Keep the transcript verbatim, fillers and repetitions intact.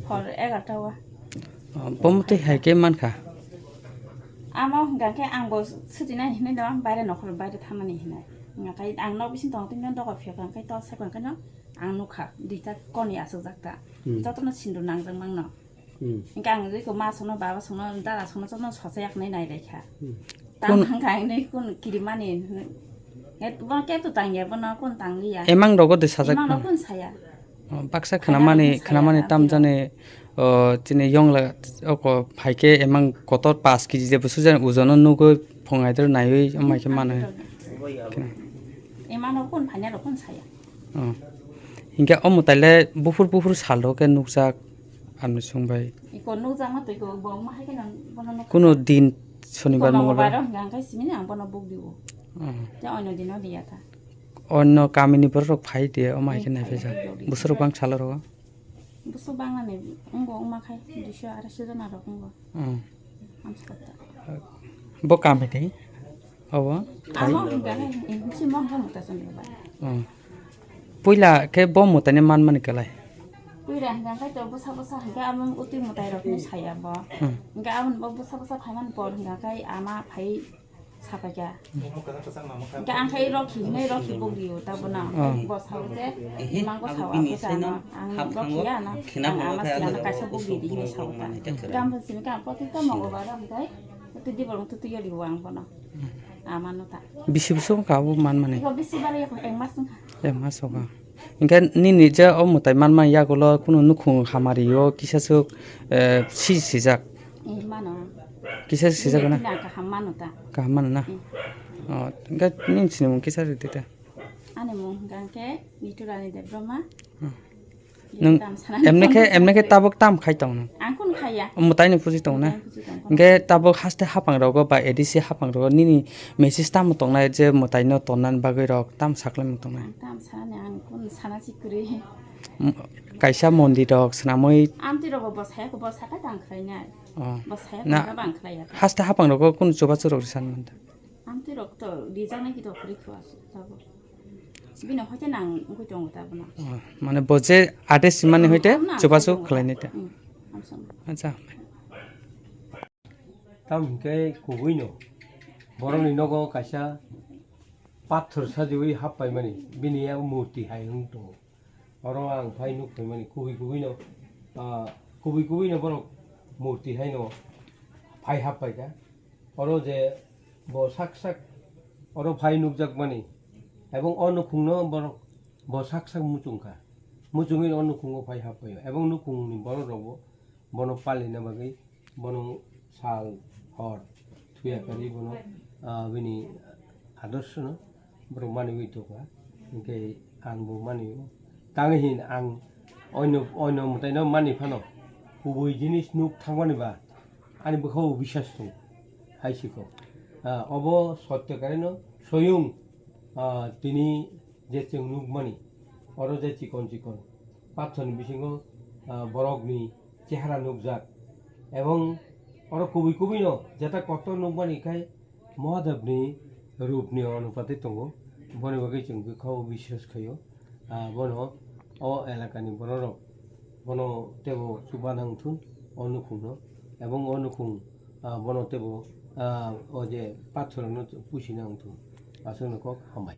Hor egarta o. Oh, bomo twi hai khe mankha. Amo hwnkha khe ang bo suti nai hinwi no, baire nokhor baire thamani hinai. Hwnkha khe ang nok bising tong twi no doga phiyok hwnkha khe to sek hwnkha no ang nukha duita koni aswk jak ta. Hmm. Jotono sindur nangjak mang no. Hmm. Hwnkha ang joi ko ma songno, baba songno, dada songno jotono sosa yak nai nai lai kha. Hmm. Tang Kun- hwnkha ang nai kun kirimani. Bono khe to tang ya, bono kun tang li ya. Emang rogo de sajak Emang no no. Kun saya. Oh, baksa Khaina khwnamani, rokni saya khwnamani tam jani, oh, chini yongla oko phaikhe emang kotor paanch kg de busu jani ujono nugwi phungaidor naiwi amai khe mano. Emano kun phaina rok kun saya. Oh. Hinkhe omo taile buphur buphur sal rok khe nukjak ani sung bai. Iko nukjak ma twi ko bo ma hai khe nang bono nuk. Kuno din sonibar Iko mongolbar. Mongolbar rok hwnkha khe simi ang bono buk dibo. Oh. Te oino dino diya ta. Onno kamini borok rok phai de, o mai khe Hmm, nai phai phaijak. Phai de. Busurok bang salo rogo. Busu bangla ni wngbo wngma khai duiso arai so jona rok wngbo. Hmm. Amsa kota. Bo kamini obo phai. Amo hingga hai, eh, si mo hingga muta sani ba. Hmm. Puila khe bo mutani man mani kelai. Puila hingga khai to busa busa hingga amo uti mutai rok ni saya bo. Hmm. Hingga amo bo busa busa phaiman por hingga khai ama phai Sapaikha. Hingke ang khe rokhi hinwi rokhi bugrio tabona. Oh. Bo sao je, imang bo sao, ang bo sao, ang rokhi ya na, ang ama siya na kaisa bugri di hinwi sao ta. Gam bo simi ka, poti to mongo ba gam kai. Poti di bolong tu tu yori wang bono. Ama no ta. Bisi bisi wngkha abo man mani? Iko bisi bare iko ek mas wngkha. Ek mas wngkha. Hingke nini je o mwtai manma yagulo kunu nukhung hamari o kisa swk, eh, si sijak. Eh, mano. Kisa sijak na? Nini kaham mano ta. Kaham mano na? Hmm. Oh, hingke nini sinimung kisa ridi ta. Ani mung hingke Niturani Debbarma. Hmm. Nung Tam sana emne khe, emne khe tabuk tam khai tong nung? Ang kun khaya. Mwtai ni puji tong na? Mwtai ni puji tong. Hingke tabuk haste hapang rogo ba A D C hapang rogo nini message tamo tongnai je mwtai no tonnani bagwi rok tam saklai mung tongnai? Ang tam sana ni ang kun sana si kuri. M-, kaisa mondir rok swnamwi. Amtwi rok bo bwsaya ko bwsaka tang khlainai. Oh. Bwsaya na, ko bang khlaiya. Haste hapang rogo kun chubachu rok risan manta? Amtwi rok to rijaknai ki to kuri khwa tabuk. Bini hoite nang wngwi tongo tabuk na. Oh, mane bo je ate simani hoite chubachu khlainai ta. Hmm. Amsong. Acha. Tamo hingke kubui no borokni nogo kaisa pathor sajiwi happaimani, bini yak murti hai wng tongo. Oro ang phai nuk phaimani kubui kubui no, ah, kubui kubui no borok murti hai no phai happaikha. Oro je bo sak sak oro phai nukjakmani, ebong o nukhungno borok bo sak sak muchungkha. Muchungwi o nukhungo phai happaio, ebong nukhungni borok rokbo bono palina bagwi bono sal hor thuya kari bono, ah, bini adorshono borok maniwi tongkha, hinkhe angbo manio. Tangwi hin ang oino, oino mwtaino mani phano kubui jinis nuk thangmani ba ani bwkhao bisas tongo hai sikho. Ah, obo sotyo karino soyung, ah, tini je chwng nukmani, oro je chikon chikon pathorni bisingo, ah, borokni chehara nukjak, ebong oro kubui kubui no jeta kotor nukmani khai Mohadevni rupni onupati tongo, boni bagwi chwng bwkhao biswas khaio, ah, bono o elakani bororok bono teibo chuba nang thun o nukhungno, ebong o nukhung, ah, bono teibo, ah, o je pathorno puisi nang thun, aswkno kok hambai.